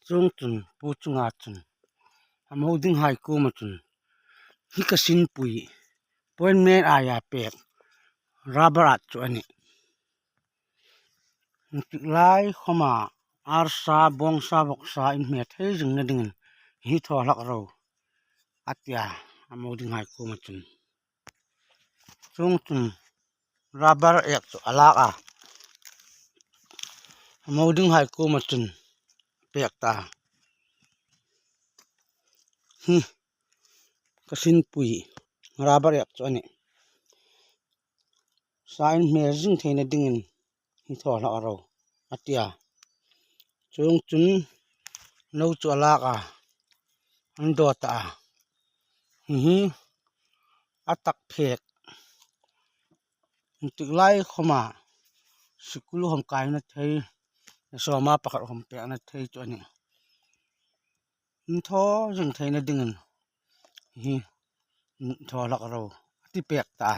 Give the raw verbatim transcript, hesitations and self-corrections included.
Chuong chun pu chunga chun, a mo ding hai koma chun, hi ka sinpui, point man a ya pek, rubber at chu a nih. Tik lai khoma arsa, bongsa, voksa in hme thei zing na dingin hi tho hlak ro, a tia, a mo ding hai koma chun. Chuong chun rubber ek chu a lak a, a mo ding hai koma chun pek ta. Hi ka sinpui, rubber ek chu a nih. Sa in hme zing theina dingin hi tho hlak ro, a tia. Chuong chun no chu a lak a, an do ta a. Hi hi a tak phek. Tik lai khoma sikul hom kaina thei, soma pakhat hom pekna thei chu a nih. Tho zing theina dingin hi tho hlak ro, a ti pek ta.